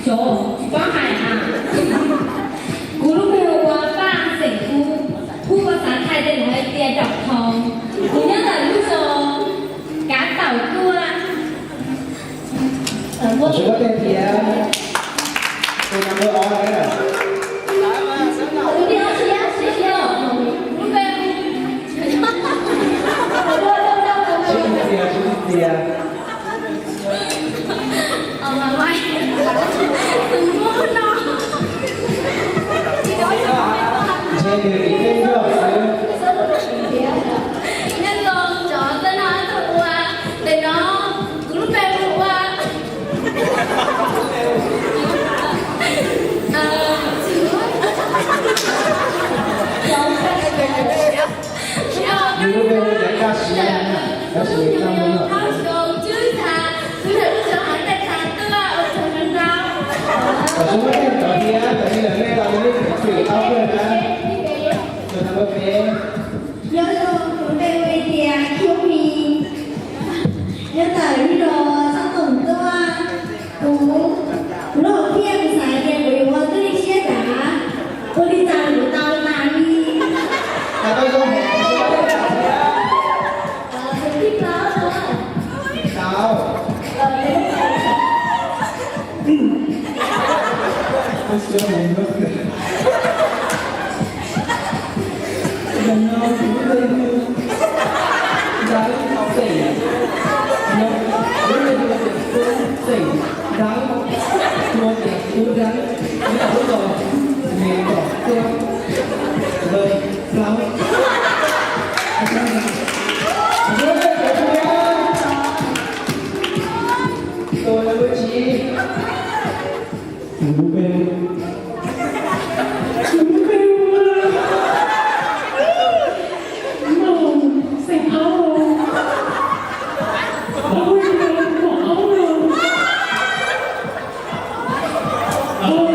Cov, tsis paub hais na. Kuv lub npe hu ua Paj Xeem Kub, hu ua xav thaij tej lus hais tias Daum Thoo. Kuv nyob ntawm lub zos Kav Taum Tuaj. Tsis paub tej tias tus number ob na. Sib txias, sib txias. Ntshe nws tim tej yog xwb. Nyob zoo cov tib neeg ua ntej no, kuv lub npe hu ua Nws lub npe hu Deev Kaj Siab, tab sis nws tsis tau mus noj. Tam sim no tej cov thiab cov li lawm nej los nej twm tau kawg na. Tus thab peb. Nyob zoo, kuv lub npe hu tias Xyooj Hli, nyob ntawm lub zos Xab Toom Tuaj. Kuv, kuv lub hom phiaj kuv xav hais tias kuv yuav ua tub li siab dav, ua li cas kuv tau tas li. Kuv tib plaub no. Tau. Tus lub npe, tus lub npe ua Noog xeem Aub. Aub, tus muam Aub no. Aub,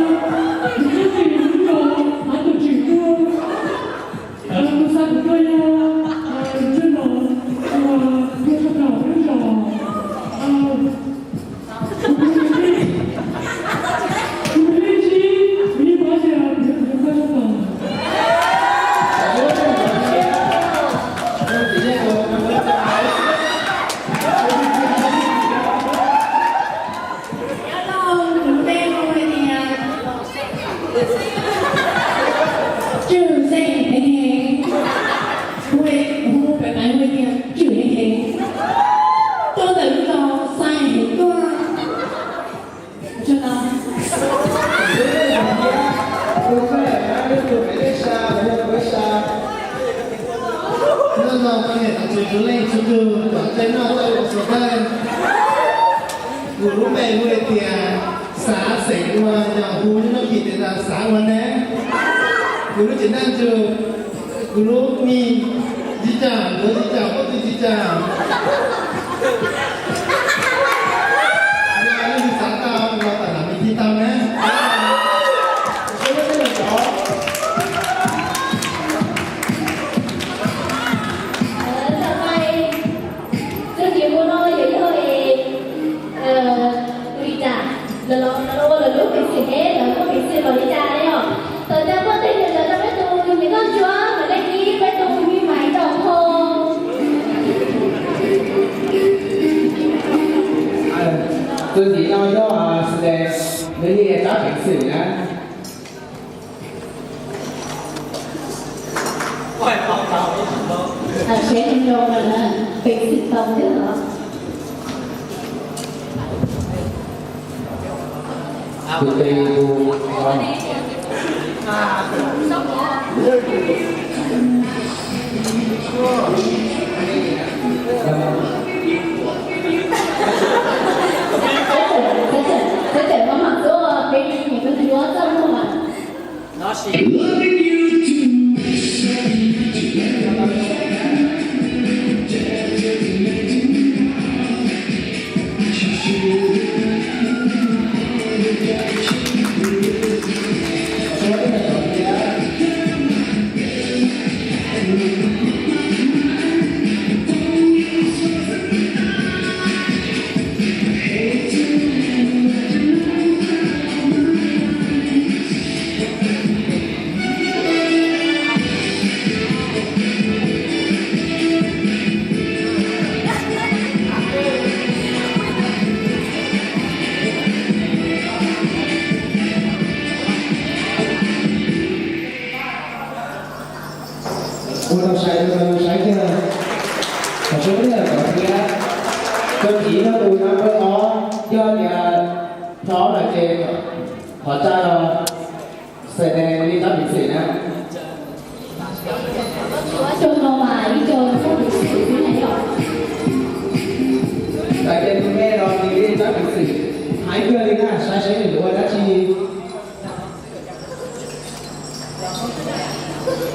tus tub tseem lub no, Aub tus tseem tuaj. Tus xav tus tuaj yog ntsej no, ua tus tuaj tshaj plaws peb lub zos. Tswm Xeem heev heev, hu pem pais hu tias Tswm heev heev, tuaj ntawm lub zos Xais heev tuaj. Hnub no poj niam txiv tsuv leej tsuv tug kom tej noj tau ua xov thawj. Kuv lub npe hu hais tias Xav Xeem Ua, yog hu nyob Nab Phis tias Xav Ua ne. Kuv lub cev ntaj ntsug, kuv lub mis, tsis cas, kuv tsis cas, kuv tsis cas. Yog leej twg xav tau los tam lam mis ci tau na. Txoj kev ua no yog yog li cas, lawv ua lawv lub peev xwm thiab lawv muaj peev xwm npaum li cas ne yom? Txawm tias muaj tej neeg ntawd rau peb tus me koj ntsuab, mam li kib peb tus me maiv rau hauv. Tus ntxiv no yog Sle, nws yog tsab peev xwm na. Sle zoo zoo lawm na, peev xwm tau thiab los. Tus tes tus Sawv daws maj mam tuaj, peb ib nyuag hnub yuav txog no mas. Ua tau sai, ua tau sai kiag. Thov txim thiab, thov txim thiab. Tus ntxiv no tus number ob, yog tias thov lawm ces thov tsa los Sle li tsab peev xwm na. Ua tsaug no mas ib co tsab peev xwm xwb na yom. Txais tes tus me los nws li tsab peev xwm. Hais kiag li na, saib saib nws ua dab tsi.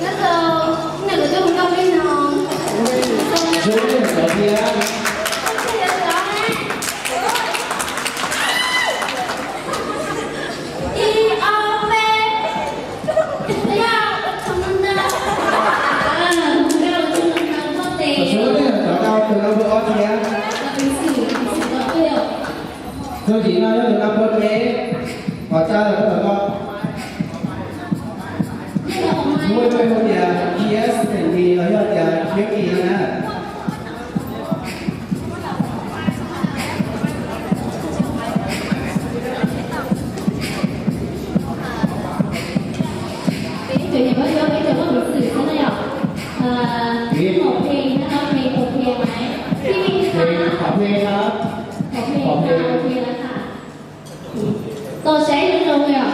Nyob rau, nyob rau cov nkauj li no. Zoo li cov thiab. Ib ob peb. Ib ob peb. Tus no yog tus no peb, qhov tsa los tus no. Muaj ib tug tias G S N D los yog tias Q Q no na. Peb cov niam peb txhua peb cov phooj ywg xwb na yom. Peb hom phe na, hom phe, hom phe na. Peb hom phe na. Hom phe na, ok na. Tos saib zoo zoo yom.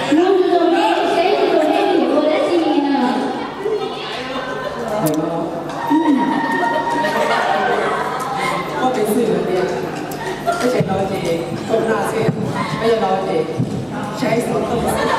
Hnub no seb tus neb ua dab tsi no. Muaj peev xwm hais tias peb tseem no ces kaum na xwb, peb yog no ces saib xov tooj xwb.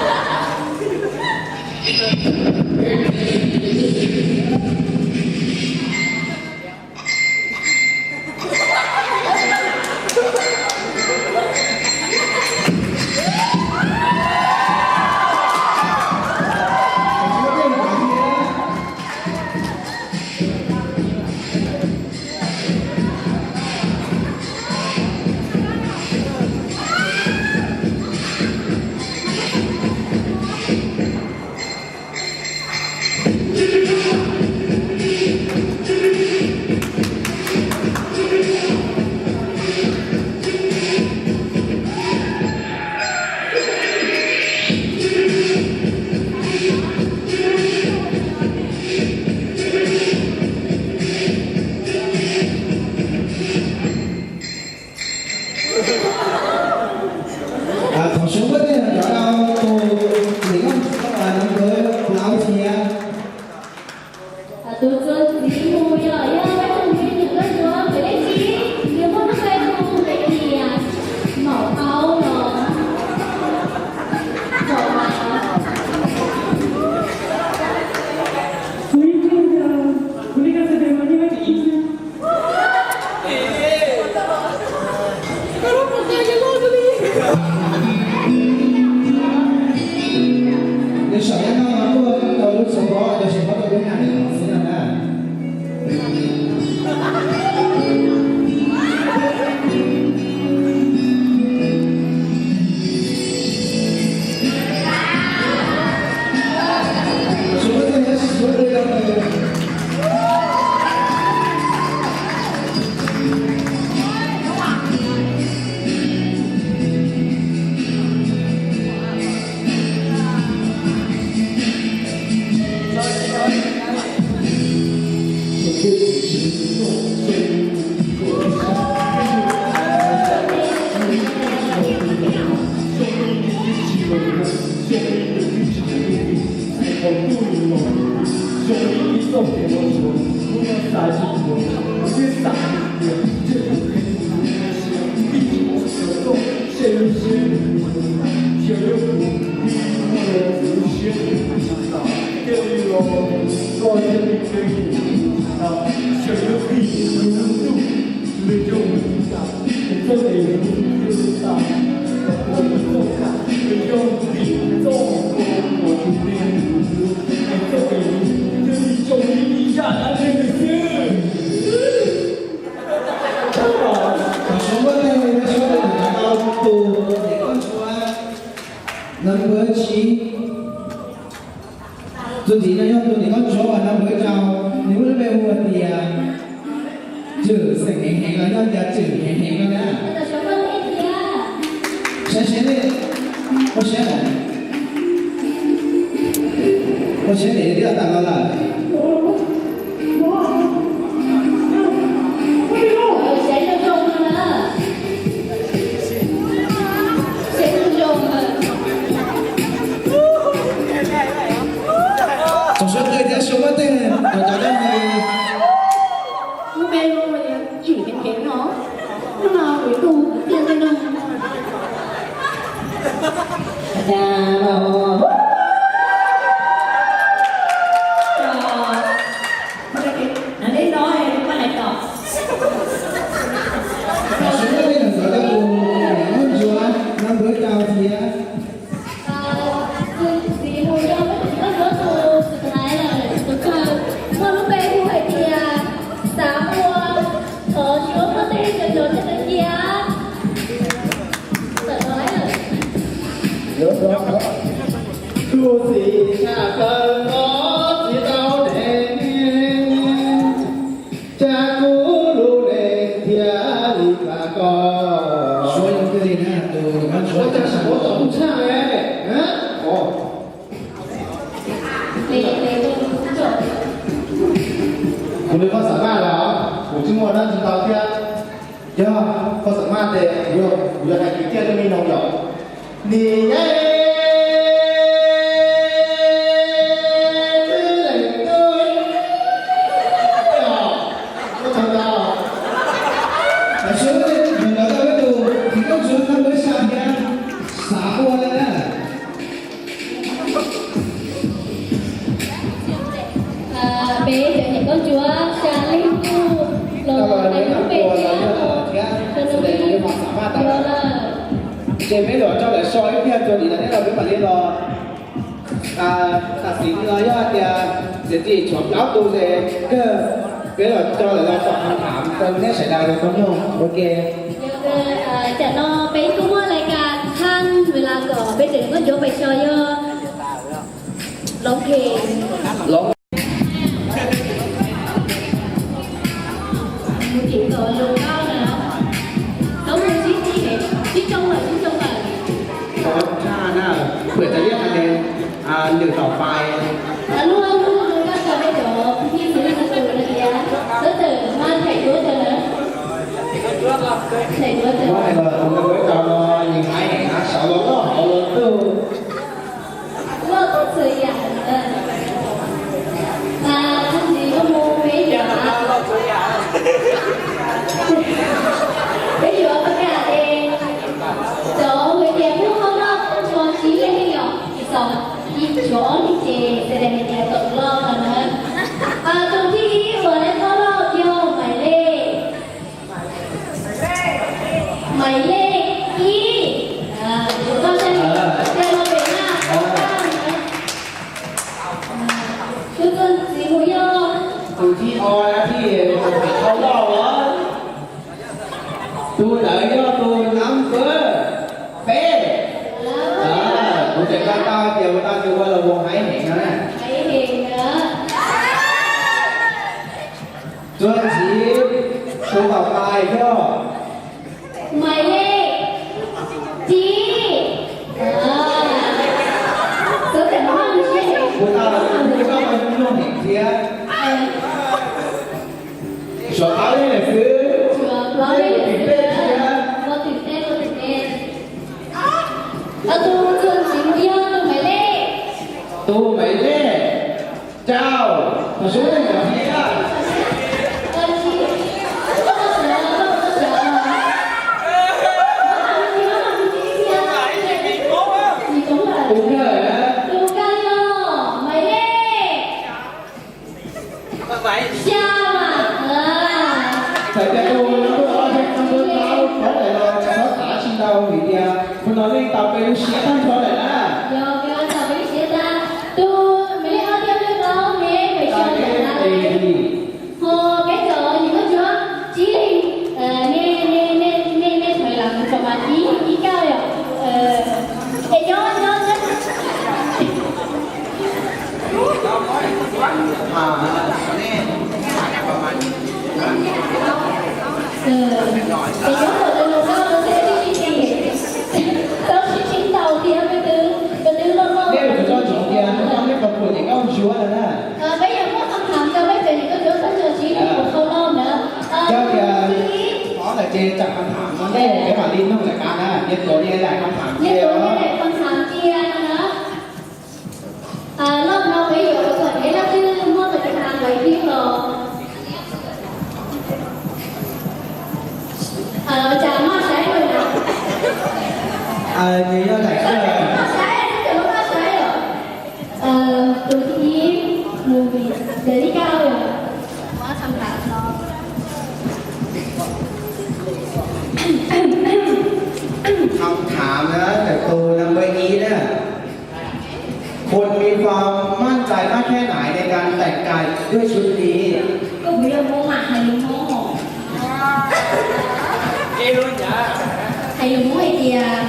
Thov suav npuab tes rau cov tau tus niam nkauj ntsuab nab npawb lauv thiab. Tus txuas ntxiv mus yog, yog peb tug me nyuam nkauj ntsuab, peb tij, nws muaj lub npe hu hais tias Maum Aub los. Maum Aub. Nws saum yaj no tuaj tau lub xov pob, rau xov pob rau lub nab nws los xwb no na. Thov suav npuab tes rau cov tau tus niam nkauj ntsuab nab npawb tsib. Tus ntxiv no yog tus niam nkauj ntsuab uas nab npawb rau, nws muaj lub npe hu hais tias Tswm xeem Heev Heev los yog tias Tswm Heev Heev no na. Saib seb, ua siab, ua siab tias twb los tas los lawm. Tsoom suav nqi thiab suav npuab tes rau cov tau tus. Lub npe hu tias Tswm Heev Heev no, hnub no kuv yuav tuaj qhia nej noog. Cas los, nej no nej pab hais kom. Tsoom suav nqi ntawm cov tau tus niam nkauj ntsuab nab npawb rau thiab. Tus ntxiv mus yog tus niam nkauj ntsuab tus xwm thaiv lawm, tus kawg muaj lub npe hu hais tias Xav Ua. Thov suav npuab tes rau cov tau tus cia. Tawm los lawm. Tus txiv tshaj plaws no tsis tau deev, cas kuv lub neej thiaj li plam koj. Suav yog tiag li na, tus niam nkauj ntsuab, ua cas suav tau lub tshaj ne? Kuv nws koj xam maj los kuv tsis muaj dab tsi tau thiab. Yog koj xam maj ces kuv yuav hais kwv tij thiab me noog yom. Nim nyob txwj leej twg, koj tau tau. Tam sim no tau peb tus niam nkauj ntsuab nab npawb xya thiab Xav Ua na. Ces peb los tso lawv so ib pliag txuas dim lawm thiab los peb mam li los, a, tam sim no yog hais tias txiav txim tshuav plaub tus ces kawg, peb los tso lawv los tsom tham tham rau nej sawv daws tau mloog ua ke. Yog, tam no peb kuj muaj lais kas thaj ves las kom peb tseem muaj ncuav pais so yog los ke. Los Mus tim tom lus nkauj na. Tau mus sib sib, sib tsoo lawm, sib tsoo lawm. Thov tha na, pwm tas liab hais tias lwm tom pais. Luag luag luag koj tso peb cov phij xwb xwb tus no tias, txhob txawm mas thaij duab rau na. Thaij duab rau. Muab hais los tus nkauj tau no, nws hais heev na, sawv los loj hauv los tug. Loj txhua yam na. Mas txuas ntxiv no mus peb yuav, peb yuav pab kam es cov hais tias pub qhov loj tso tsib leeg yom, xav ib tshuav ob leeg ces xav tias hais tias tau loj no na. Tus thib ib uas lawv qhov loj yog Maiv Lej. Maiv Lej ib, tus koj saib, tus no pem na, tus txuas ntxiv mus yog tus thib ob na, thib qhov loj os. Tus ntawd yog tus number peb. Kuv tseem koj tau tias ua tau tus ua los ua haiv heev no na. Haiv heev na. Txuas ntxiv tus tom qab yog Maiv Lej tsib. Xav tias muaj siab heev. Kuv tau kuv tau muaj heev thiab. Suav plaub leeg lawm xwb. Suav plaub leeg lawm xwb. Muaj twm teb, muaj twm teb. Tus txuas ntxiv mus yog tus Maiv Lej. Tus Maiv Lej rau, tus sub neej cov thiab. Tus kawg, tus kawg yog Maiv Lej xya mas. Txawm tias tus no tuaj ob peb tus no tuaj plaub, txhob daim los txhob xav tsis ntau vim tias tus no yeej tau peb lub siab tag nrho lawm na. Yog, peb tau peb lub siab tag. Tus Maiv Lej ob thiab Maiv Lej plaub ne, peb xya lawm na. Ho peb cov niam koj tsuag tsib leeg, nej, nej, nej, nej, nej thov los mus tso mas ib, ib kauj yom. Es nyob, nyob, nyob. Es nyob kom tau lus nkauj no thiaj li, tau sib sib ntaus thiab peb twb, peb twb loj loj. Nej yuav tsum tso ntsoov tias hnub no nej puas pum niam nkauj ntsuab no na. Peb yuav muab qhov tham rau peb cov niam nkauj ntsuab tag nrho sib pum qhov loj ntawd. Yog tias ob ntawm ces tsam qhov tham no nej peb mam li nug lawm qab na, nej tuav nej daim qhov tham cia os. Loj no peb yuav ua kom peb leej twg muaj tus tham lawv thiab los. Cas maj saib lawm na. Nws yog daim, maj saib, maj saib os. Tus thib ib mus, daim thib kauj. Kham tham na, tus number ib na.คนมีความมั่นใจมากแค่ไหนในการแต่งกายด้วยชุดนี้ Koj puas yog Hmoob mas hais lus Hmoob hos? Hais lus Hmoob hais tias,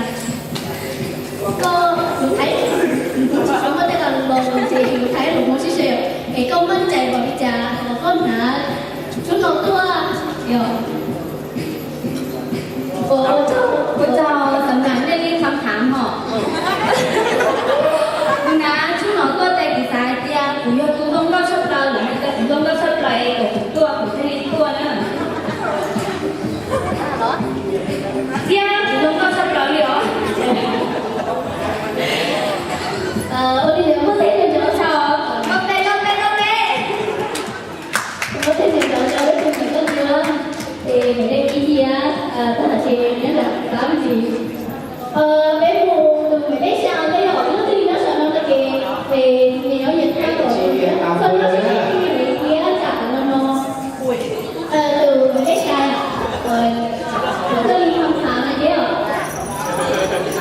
koj, kuv thaij, kuv tsis paub muaj tej lo lus los ces kuv thaij lus Hmoob sib se, es koj meej cai npaum li cas los koj hnav tsub no tuaj, yog. Ua tsaug, ua tsaug xam nam nej li kham tham hos. Kuv hnav tsub no tuaj ces kuv xav hais tias kuv yog tus zoo nkauj tshaj plaws, lawv hais tias kuv zoo nkauj tshaj plaws es kom kuv tuaj kuv thiaj li tuaj na. Thiab kuv zoo nkauj tshaj plaws li os. Ua li ntawd muaj tej neeg nrov tshaj, koj pe, koj pe, koj pe. Muaj tej neeg nrov tshaj, peb tus niam koj ntsuab, es Maiv Lej ib thiab, tag ces nyob nram qab ntsis. Peb mus tus Maiv Lej xya no yog leej twg nyob saum no no ces, es nyias nyob nyias thaj kom txhob nyob sib sib thiab tsam no no. Tus Maiv Lej xya, kuv thiaj li tham tham no thiab os.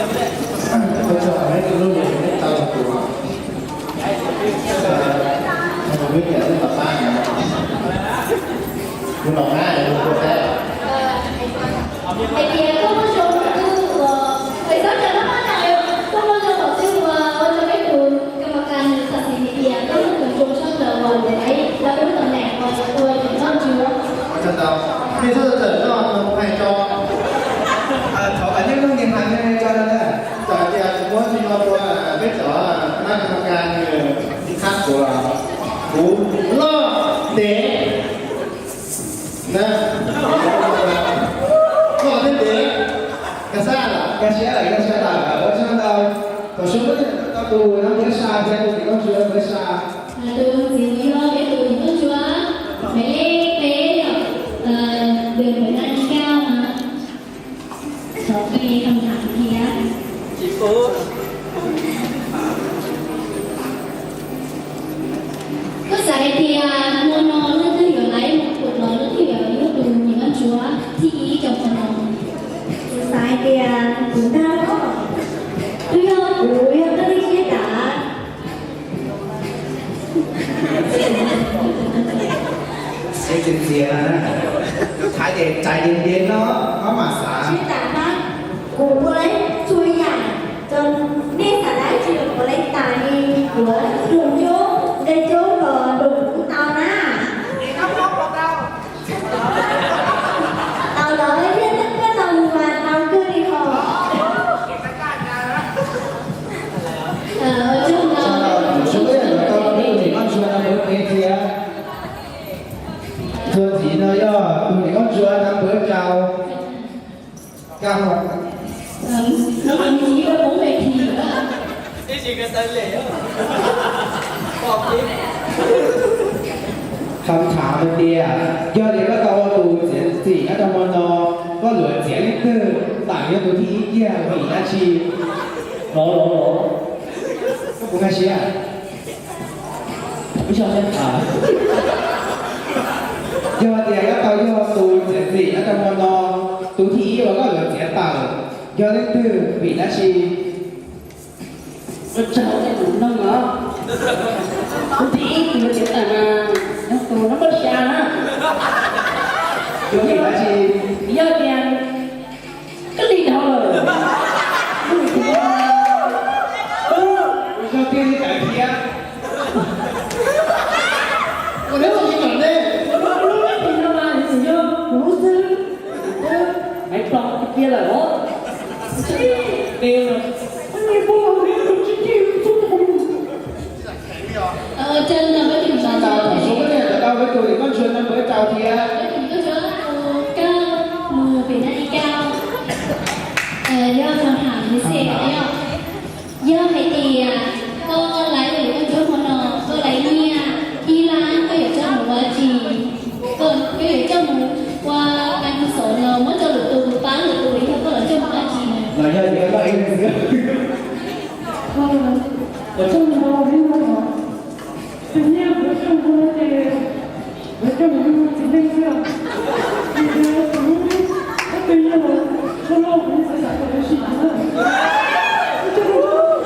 Ua tsaug peb tug lub lus peb tau los kuv, kuv peb cov lub tom qab, kuv tom qab kuv tua teb. Hais tias koj muaj zoo thaum twg uas, hais txog cov no mas, koj muaj zoo thaum twg uas ua rau peb tus kas mas kas nws xav xis hais tias koj muaj tus zoo tshaj plaws uas lawv los peb lub tam neem uas ua tus noj ntsuav. Ua tsaug ntau, nej txhob txawm noj no kuv hais tso. Thov kom nej mloog nias hais nej tso na. Txawm tias kuv muab no tua peb cov nab kas mas kas nws ib qhab kuv, kuv loj ntev. Loj thiab ntev. Kaj siab lawm, kaj siab lawm, kaj siab lawm, ua tsaug ntau. Thaum xub muab tau tus nab npawb sab thiab tus niam nkauj ntsuab npawb sab. Tus txiv yog peb tus niam nkauj ntsuab, hmais lej peb yog, tus npawb nab nkauj na. Thov qhia cov tham thiab. Koj xav hais tias hmo no leej twg yuav laiv mus kuv los leej twg yuav yog tus niam nkauj ntsuab thib ib rau hmo no? Kuv xav hais tias kuv ntag, twb yog kuv yog koj leej siab dav. Txiav txiav na, thaiv ces txais ntev ntev no, koj mam xav. Siab dav na, kuv puas laiv txhua yam, nej xav dab tsi los puas laiv tas li, yuav nroog coob nqe coob los nroog kuv tau na. Tau los thiab, koj tau mus mas tau kawg li hos. Thaum xub peb yuav tau peb tus niam nkauj ntsuab nab npawb peb thiab. Txuas ntxiv no yog tus niam nkauj ntsuab nab npawb rau. Kaj hov. Kham tham hais tias, yog li koj tau ua tus txiav txim nyob rau hmo no, koj yuav txiav leej twg tawm yog tus thib ib kiag vim dab tsi? Los los los, koj puas nkag siab? Ib zaug thiab. Yog tias koj tau yog tus txiav txim nyob rau hmo no, tus thib ib uas koj yuav txiav tawm yog leej twg vim dab tsi? Ua tsaug nej tus noog os. Tus thib ib tus yuav txiav tawm mas yog tus nab npawb sab na. Vim dab tsi? Yog tias koj lig dhau lawm. Ua tsaug tiag li tawm thiab. Ua neb tsis kom nej. Ua lub no mas yog kuv lub xwb. Maiv pom tiag tiag lawm os. Thaum xub peb tau peb tus niam nkauj ntsuab nab npawb rau thiab. Yog tham tham xwb, yog hais tias koj laiv tus niam nkauj ntsuab hmo no, koj laiv nyiaj ib lab, koj yuav coj mus ua dab tsi? Koj yuav coj mus ua kas mus xov los muab rau lwm tus pab lwm tus, yog koj los coj mus ua dab tsi na? Los yog tias koj ib leeg xwb. Tus nyiaj kuv coj mus ua ces kuv coj mus ua txiv neej xwb. Vim tias kuv lub, kuv twb yog loj loj kuv xav xav kom lawv sim na.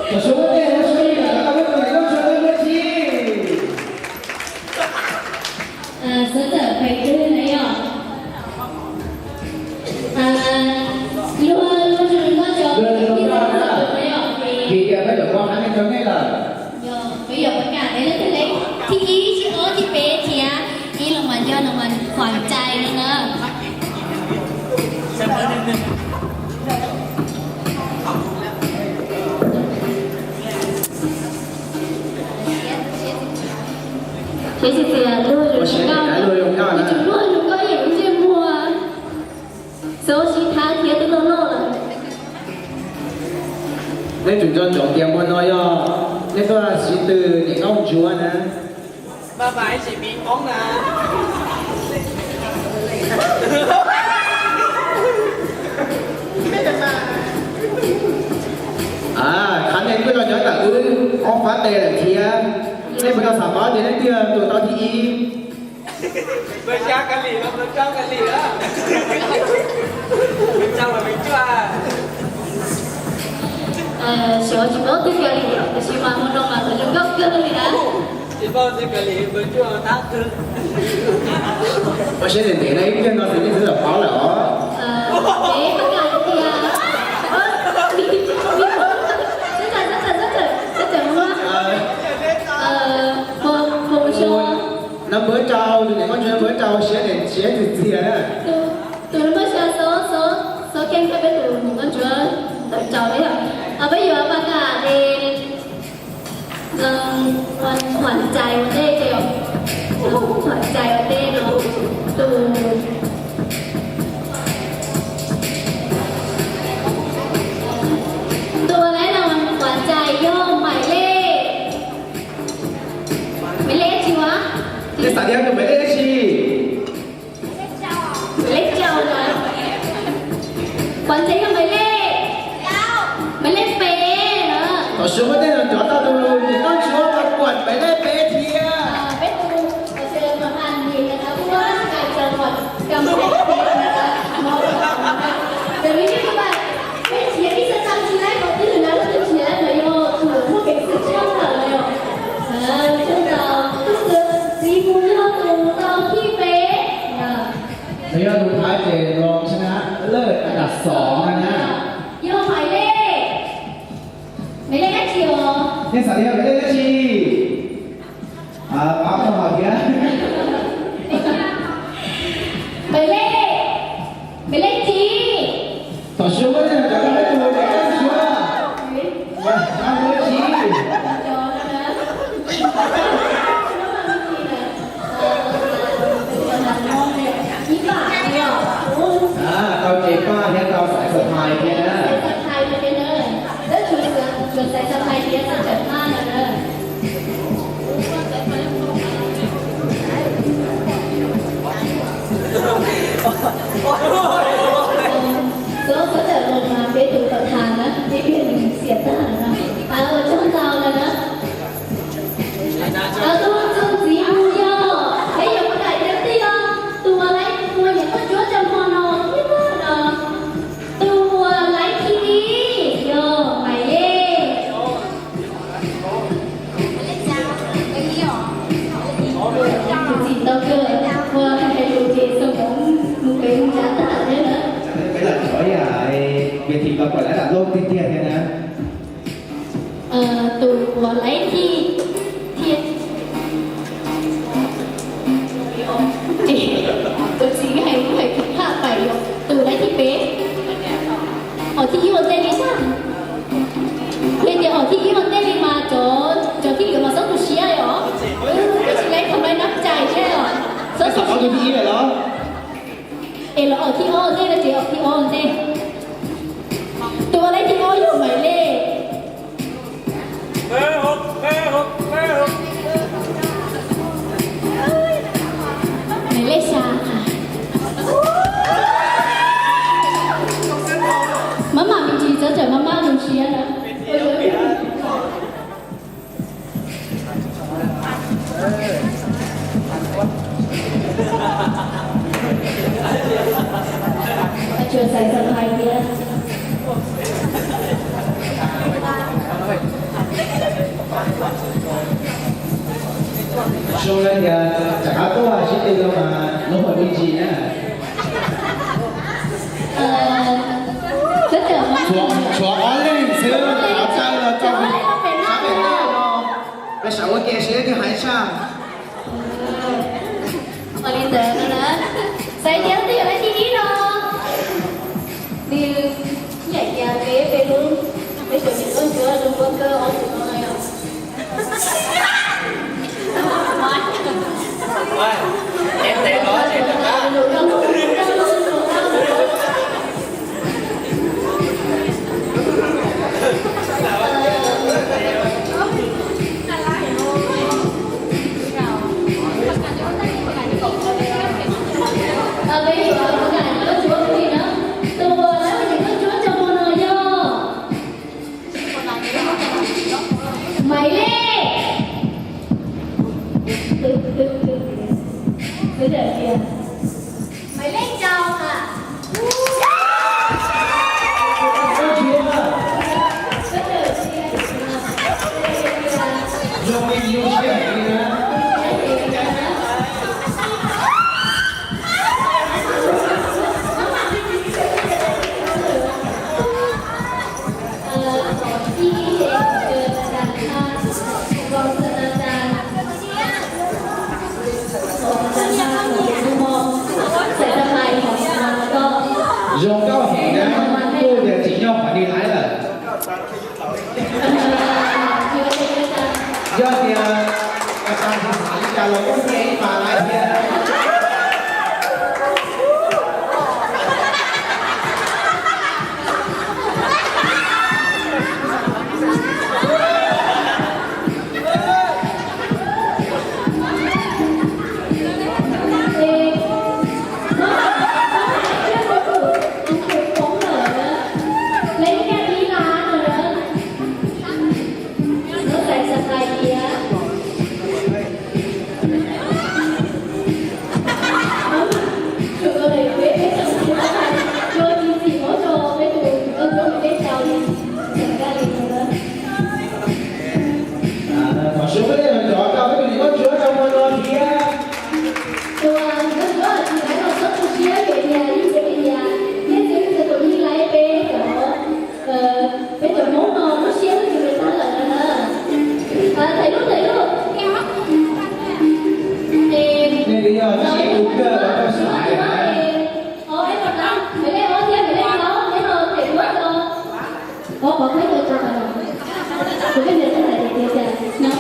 Tam sim no nej lub suab ib yam no, koj lub tus niam nkauj ntsuab lub tsi? Xav txawm pais twg na yog? Luag luag zoo nkauj tso, luag zoo nkauj na yog. Vim tias peb cov koj hab nej rau nej lawm. Yog, peb yuav pab kam nej leej twg lawm, thib ib, thib ob, thib peb thiab ib los mas yog los mas khuam cai no na. Ces txiv txiv luag zoo nkauj, luag zoo nkauj yam ntsej muag, xav ua si thab thiab twb loj loj lawm. Nej tsum nco ntsoov tias hmo no yog nej tuaj sib tw niam nkauj ntsuab na. Qhov nej kuj los nyob ntawm wb ob fab tes lawm thiab, nej puas tau xav paub tias leej twg tus tau thib ib? Npawg Xya Kali los Npawg Tsaub Kali a? Npawg Tsaub los Npawg Cuaj? Xyov tsis paub twg kiag li, tiam sis mas hmo no mas lawv zoo nkauj kawg li na. Ua siab ntev ntev no ib pliag no xwb nej twb tau paub lawm os. Peb pab kam tias, no npawb rau, tus niam nkauj ntsuab npawb rau siab ntev siab txias txias na. Tus npawb siab xob xob xob keej kawg peb tus niam nkauj ntsuab ntawm rau peb yom. Peb yuav pab kam li, thuam cai ua ntej, thuam cai ua ntej no. Tus, tus uas lawv thuam cai yog maiv lej, maiv lej dab tsi as? Nej xav tias nws maiv lej dab tsi? Maiv lej rau na. Thuam cai yog maiv lej, maiv lej peb na. Tom su muaj tej no cov tau tus niam nkauj ntsuab mas thuam maiv lej peb thiab. Peb tus, peb nrhiav ib xab tau tsis laib qhov twg na, leej twg nrhiav mas yog tus muaj peev xwm tshaj lawm yom. Coj tau tus txiv mus yog tus tau thib peb. Nws yog tus thaiv ces los chas na, lawj dam xov na. Yog maiv lej, maiv lej dab tsi os? Nej xav tias maiv lej dab tsi? Pab tau hais thiab. Maiv lej, maiv lej tsib. Tom su muaj cov tau peb tus niam nkauj ntsuab, maiv lej tsib. Tau ces paj thiab tau xaiv xas thais thiab na. Txhob txawm los mas peb tus kom tham na, peb pheej xiam tag na. Ua tsaug ntau na. Tus txiv mus yog, peb yuav pab kam tias tij los, tus uas laiv tus niam nkauj ntsuab rau hmo no thiab no, tus uas laiv thib ib yog maiv lej. Tus txiv tau kawg, ua hais lus ces xoo hmoov mus pem mus tsav tag thiab na. Peb lam thov yam, ves thim tau kom laiv lam loj tiag tiag thiab na. Tus uas laiv thib, thib, tus txiv hais hais phaj pais yom, tus laiv thib peb, ob thib ib ua ntej li sab. Yog tias ob thib ib ua ntej li mas cov, cov thib lwm mas txhob tu siab os. Tsis laiv thaum laiv nab cai thiab os. Txhob tu siab. Es los ob thib ob ua ntej no ces ob thib ob ua ntej. Tus uas laiv thib ob yog maiv lej. Maiv lej xya. Mab mam me ntsis txhob txawm mab mam zoo siab na. Tsuas xaiv xas thais thiab. Zoo li tias rov qab tuaj sib tw los mas lub hauv me ntsis na. Tshuav ob leeg xwb, thov caw los rau sab pem no, peb sawv ua ke seb leej twg hais tshaj. Ua li ntawd no na, xaiv tias leej twg yog leej thib ib no, nws yam tias peb, peb lub, peb cov niam nkauj ntsuab zoo nkauj kawg ob tug no na yom. Zoo nkauj heev na, kuj tias tsim nyog qhov li laiv lawm. Yog tias li cas los kuj nce ib pas laiv thiab. Thaum sub peb leej cov tau peb tus niam nkauj ntsuab tau ua no thiab. Tus niam nkauj ntsuab tsis laiv los txhob tu siab vim tias yeej vim tias nej txiv txhua tus yeej laiv peb cov, peb cov Hmoob no lub siab twb tsis li tag lawm na. Thais lub, thais lub. Nej twb yog ib tug kawg los koj xaiv. Ov, peb mus tau, peb leej ob thiab peb leej plaub, peb ho them duab rau. Ov, pov khaub coj rau tas los. Kuv pheej ntiav txoj hais tias tias cas no.